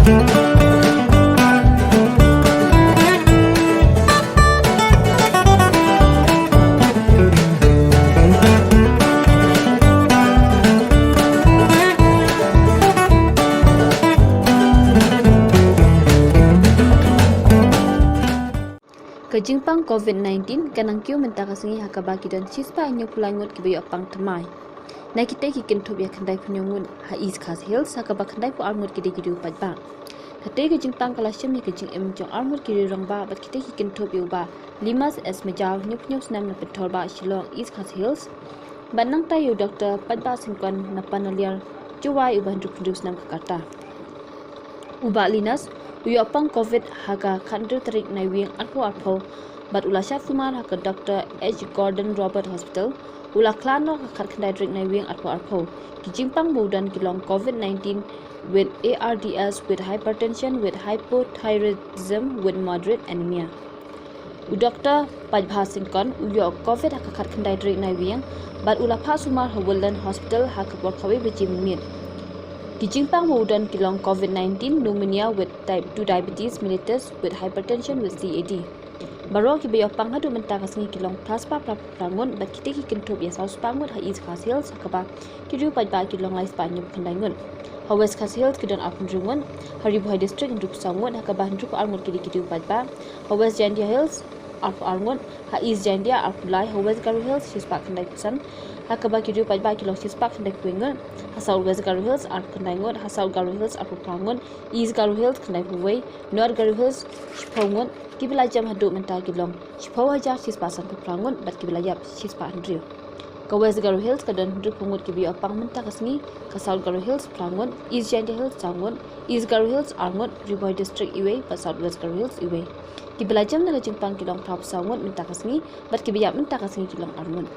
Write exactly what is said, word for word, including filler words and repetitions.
Ka jingpang COVID nineteen ka nang kiew mynta ka sngi ha kaba ki don shispah hynñiewphew lai ngut kiba ïoh pang thymmai. Na kitei ki kynthup ïa khyndaiphew hynñiew ngut ha East Khasi Hills ha kaba khyndaiphew ar ngut ki dei ki riew paidbah. Katei ka jingpang ka la shim ïa ka jingim jong ar ngut ki riew rangbah bad kitei ki kynthup ïa u Bah Limas S Majaw, hynñiewphew hynñiew snem na Pynthorbah, Shillong, East Khasi Hills. Bad nangta ïa u Doktor Paidbah Syngkon na Panaliar, Jowai, uba hynriewphew hynriew snem ka rta. U Bah Limas u ïoh pang COVID ha ka khathynriew tarik Naiwieng arphew arphew bad u la shah sumar ha ka Doktor H Gordon Roberts Hospital. U la khlad noh ha ka khatkhyndai tarik Naiwieng arphew arphew. Ki jingpang ba u don ki long COVID nineteen with A R D S with hypertension with hypothyroidism with moderate anemia. U Doktor Paidbah Syngkon u ïoh COVID ha ka khatkhyndai tarik Naiwieng bad u la phah sumar ha Woodland Hospital ha ka por khatwei baje mynmiet. Ki jingpang ba u don ki long COVID nineteen pneumonia with type two diabetes mellitus with hypertension with C A D. Baroh kiba ïoh pang haduh mynta ka sngi ki long phra spah phra phew phra ngut bad kitei ki kynthup ïa saw spah ngut ha East Khasi Hills ha kaba ki riew paidbah ki long lai spah hynñiewphew khyndai ngut. Ha West Khasi Hills ki don arphew hynriew ngut, ha Ri Bhoi District hynriewphew saw ngut ha kaba hynriewphew ar ngut ki dei ki riew paidbah. Ha West Jaintia Hills arphew ar ngut, ha East Jaintia arphew lai, ha West Garo Hills shispah khyndaiphew san ha kaba ki riew paidbah ki long shispah khyndaiphew wei ngut. Ha South West Garo Hills arphew khyndai ngut, ha South Garo Hills arphew phra ngut, East Garo Hills khyndaiphew wei, North Garo Hills shiphew ngut. Kiba la jem haduh mynta ki long shiphew hajar shispah sanphew phra ngut bad kiba la ïap shispah hynriew. Ka West Garo Hills ka don hynriewphew ngut kiba ïoh pang mynta ka sngi, ka South Garo Hills phra ngut, East Jaintia Hills saw ngut, East Garo Hills ar ngut, Ri Bhoi District iwei bad South West Garo Hills iwei. Kiba la jem na ka jingpang ki long phraphew saw ngut mynta ka sngi bad kiba ïap mynta ka sngi ki long ar ngut.